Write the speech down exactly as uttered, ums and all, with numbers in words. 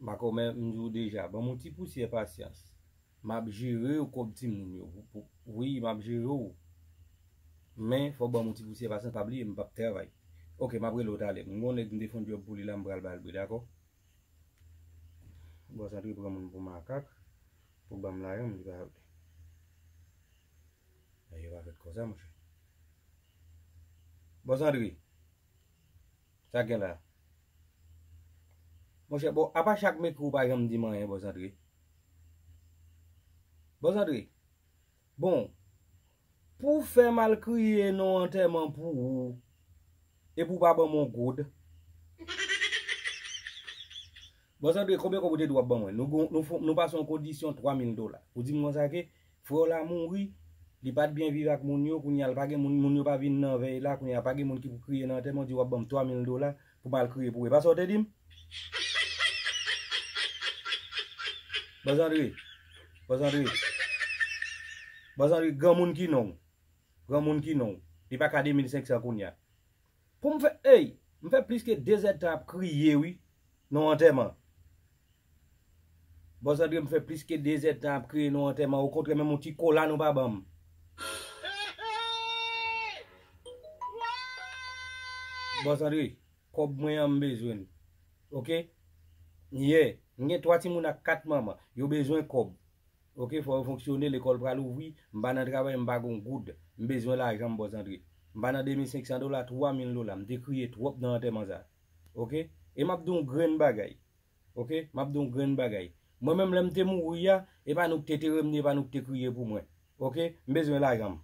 M pa kòmè, m di w deja, ban m yon ti pousyè pasyans. M ap jere w kòb timoun yo. Pou- pou- Wi, m ap jere w. Men, fò w ban m yon ti pousyè pasyans, pa bliye, m p ap travay. Oke, m ap rele w talè. M gon nèg m te fè yon djòb pou li la, m pral ba l bri, dakò? Bòs Andre pran moun pou makak, pou ban m lajan m, li pa vle. Bagay yo pa fèt konsa, monchè. Bòs Andre, sa k gen la? Monchè, bon, apa chak mekri ou pa janm di m anyen, Bòs Andre? Bòs Andre, bon, pou fè m al kriye nan antèman pou ou, epi w pa ban m yon goud. Bòs Andre, konbyen kòb ou te di w ap ban mwen? Nou, gon- nou, fon- nou pase yon kondisyon twa mil dola. Ou di m konsa ke frè w la mouri, li pa t byen viv ak moun yo, kounye a l pa gen moun, moun yo pa vin nan vèy la, kounye a pa gen moun ki pou kriye nan antèman, w di w ap ban m twa mil dola pou m al kriye pou ou. E pa sa w te di m? Bòs Andre, Bòs Andre, Bòs Andre, granmoun ki non w, granmoun ki non w, li pa ka de mil senk san kounye a. Pou m fè, ey, m fè plis ke de zèdtan ap kriye, wi, nan antèman. Bòs Andre, m fè plis ke de zèdtan ap kriye nan antèman. Okontrè, menm yon ti kola nou pa ban m. Bòs Andre, kòb mwen an m bezwen l. Oke? Yeah, m gen twa timoun ak kat manman. Yo bezwen kòb. Oke, fò yo fonksyone, lekòl pral ouvri, m pa nan travay, m pa gon goud. M bezwen lajan m, Bòs Andre. M pa nan de mil senk san dola, twa mil dola. M te kriye twòp nan antèman sa. Oke? E m ap di w yon grenn bagay. Oke? M ap di w yon grenn bagay. Mwen menm lè m te mouri a, e pa nou k te tere m, ni e pa nou k te kriye pou mwen. Oke? M bezwen lajan m.